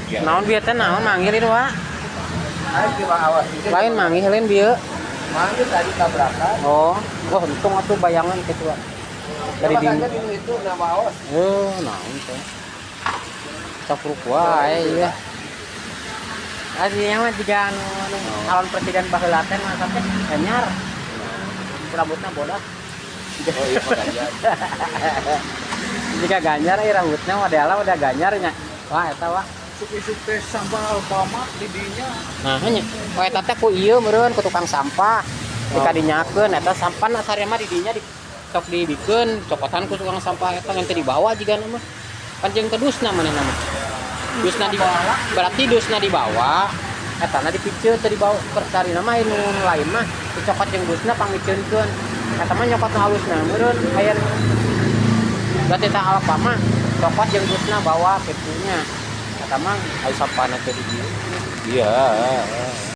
Naon bieu teh, naon manggil itu, Wak? Ayo coba awas itu. Lain manggil, lain bieu. Manggil tadi tabrakan. Oh, wah, untung atuh bayangan gitu, Wak. Dari Coba di kan di itu nama awas. Eh, naon teh? Capruk wae ieu. Aslinya mah jiga anu calon presiden baheula teh masa teh Ganjar. Rambutnya bodas. Oh iya, Pak Ganjar. Jiga Ganjar euy rambutnya modelnya udah Ganjar nya. Wah, eta, wah. Isuk-isuk teh sampah Alfamart di dinya. Nah, nya. Oh, eta teh ku ieu meureun, ku tukang sampah. Dikadinyakeun eta sampah sarua mah di dinya di sok dibikeun cokotan ku tukang sampah eta, ngan teu dibawa jiga mah. Kan jeung ke dusna manehna mah. Dusna di berarti dusna dibawa, etana dipiceun, teu dibawa. Sarina mah nu lain mah dicokot jeung dusna pangmiceunkeun. Eta mah nyokot nu halusna meureun aya. Berarti teh Alfamart mah cokot jeung dusna bawa kitu nya. Eta mah aya sampahna teh di dieu. Iya.